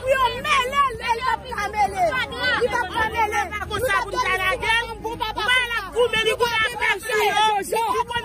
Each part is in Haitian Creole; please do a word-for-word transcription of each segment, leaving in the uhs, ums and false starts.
Pou yo mele l, e li p ap ka mele. Li p ap ka mele. Nou t ap gade sa pou nou ta lage l. Ou pa wè l ap goumen, li goumen ak mesye yo.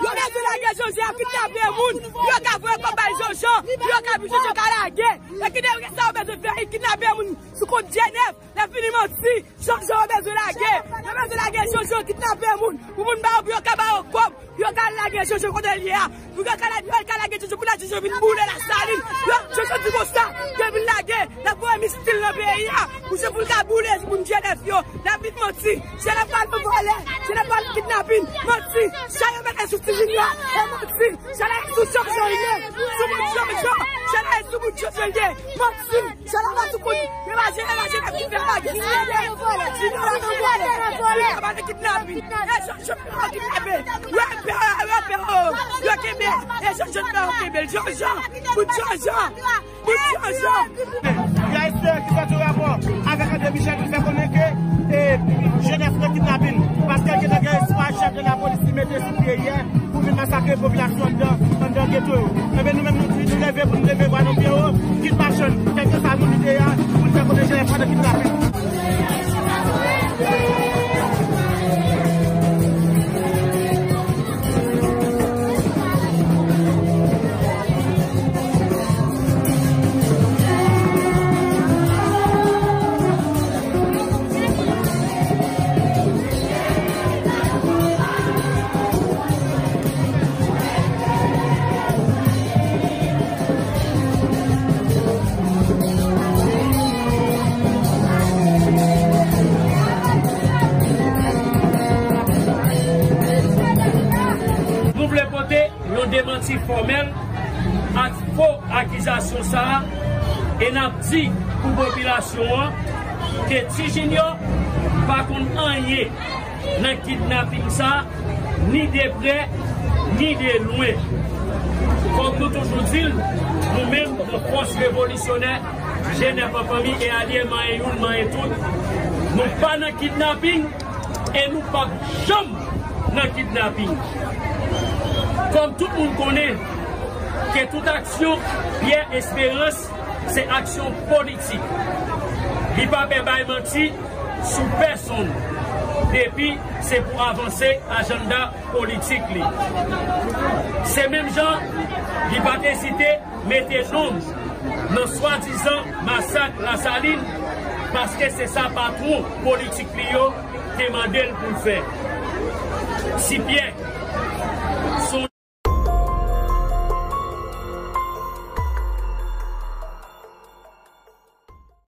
Yo bezwen lage Jojo a kidnape moun. Pou yo ka voye kòb bay Jojo. Pou yo ka, pou Jojo ka lage. E ki de sa yo bezwen fè, kidnape moun sou kont Jenèf. Lè fini manti, Jojo yo bezwen lage. Yo bezwen lage Jojo kidnape moun. Pou moun ba yo, pou yo ka ba yo kòb. Yo ka lage Jojo kote l ye a. Pou yo ka lage, yo ka lage Jojo, pou la Jojo vin boule Lasalin. Yo, Jojo di konsa, yo vin lage, l ap voye misil nan peyi a. Pou se pou l ka boule moun Jenèf yo. N ap vin manti. Jenèf pa nan vòlè. Jenèf pa nan kidnapin. Manti. Sa yo mete sou Ti Junior. E manti. Sa la sou Jojo l ye. Sou moun Jojo. Sa la sou moun Jojo l ye. Manti. Sa la pa sou moun. Imajine, imajine ki fè bagay. Jenèf la nan vòlè. Jenèf la nan vòlè. Yo pa nan kidnapin. E Jojo Yo kenbe, yo kenbe, e Jojo pa yo kenbe l. Jojo, pou Jojo, pou Jojo. Gen espere ki sòti rapò avèk André Michel ki fè konnen ke, e, Jenèf nan kidnapin. Paske gentan gen espwa chèf de lapolis ki mete sou pye yè pou vin masakre popilasyon anndan, anndan geto yo. Enben, nou menm nou di, nou leve pou nou leve vwa nou byen wo, kit machann, kèlkeswa moun li te ye a, pou n fè konnen Jenèf pa nan kidnapin. Nou vle pote yon demanti fòmèl ak fo akizasyon sa a, e n ap di pou popilasyon an ke Ti Junior pa konn anyen nan kidnaping sa, ni de prè, ni de lwen. Kòm nou toujou di l, nou menm, yon fòs revolisyonè, Jenèf an fanmi e alye, manyen youn, manyen tout, nou pa nan kidnaping e nou p ap janm nan kidnaping. Kòm tout moun konnen ke tout aksyon Pierre Espérance se aksyon politik. Li pa pè bay manti sou pèsonn, depi se pou avanse ajanda politik li. Se menm jan li pa t ezite mete non l nan swadizan masak Lasalin, paske se sa patwon politik li yo te mande l pou l fè. Ti Pyè,